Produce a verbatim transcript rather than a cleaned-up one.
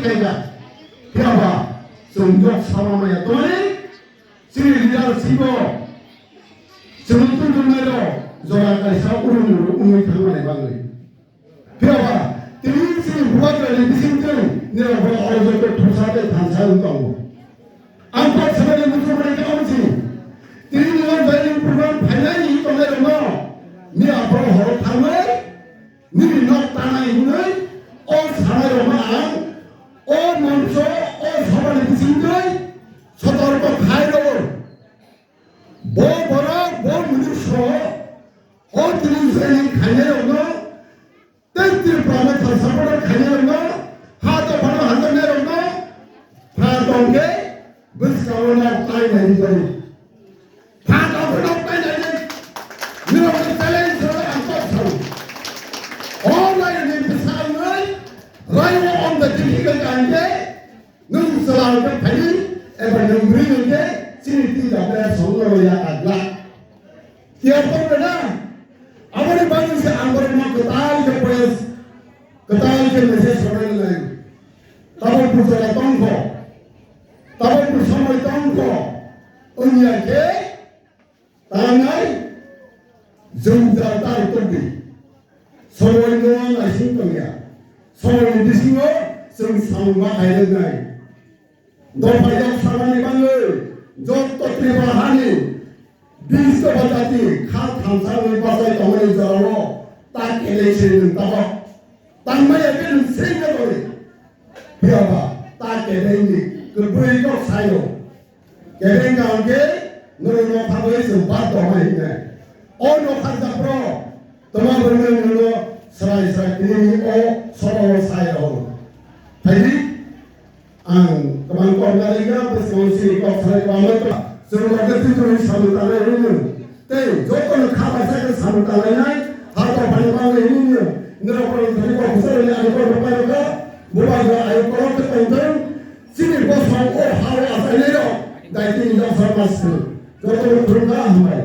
khaijak. Phiya ba chwng jok sama maya tongmani chini leadership o chwng tongthoknai rok jora kaisa urung urung wngwi thangmani bagwi. Phiya ba tini chini bubagrani bisingtwi nirok bo oro joto thusa tei thansa wng tongo. Ang kok sabani muchungmani tamo chini tini nirok joining program phainai tongnai rokno miya borok horo thangwi nini nok tanai hwnwi o sanai rokno ang o moncho o sabani bisingtwi sotorko khai rwo. Bo borok bo mwnwi so o tini joining khainai rokno tei Tripura no thansa borok khainai rokno ha dophano hamjaknai rokno pha tongkhe bwskango nok tai nai di kari. Pha tongkhe nok tai nai di. Nirok ni challenge rok ang kok sao. O lai ni bwsa wngwi rai o om da dikhi ka kangkhe nwng chwla hwnkhe phaidi eba nwng bwrwi hwnkhe chini twi da bre songno ya agla. Tiyar tong rwna, aboni bagwi se ang borokno kwtal khe press, kwtal khe message rwnani lai. Tabuk bujora tongkho, tabuk bujora tongkho, wngya khe tangnai jwngjal tang tongdi. Somoino naising tongya, somoini bisingo chwng samung ma khairoknai. Dopha yok samani bagwi jotto Tripura hani bis dopha jati kha thamsa wngwi bachai tongmani jorao ta keleng se nwng tabok. Tangmaya khe nwng sengkha tongwi. Phiya ba ta kelengni kwbwi kok saio. Keleng ka hwnkhe nwng nokha bai chwng bak tongma hinai. O nokha japrok Toma bwrwino nwngno srai srai tini o sobo sai rw. Phaidi ang kwbang kok nari ga bwskango sini kok sai kwbangma to. Chwng rok khe twi twi samung tangnai rwino. Tei jotono kha bai sai khe samung tanglainai. Ha to phani bangwi hwnwi nw. Nirok rok thani kok bwsarokni ani kok rok pai rw kha. Bubagra ayo korok khe tongthwng. Chini bosong o ha o achainai rok. Dai tini jok sa mas. Jotono khulum kha hambai.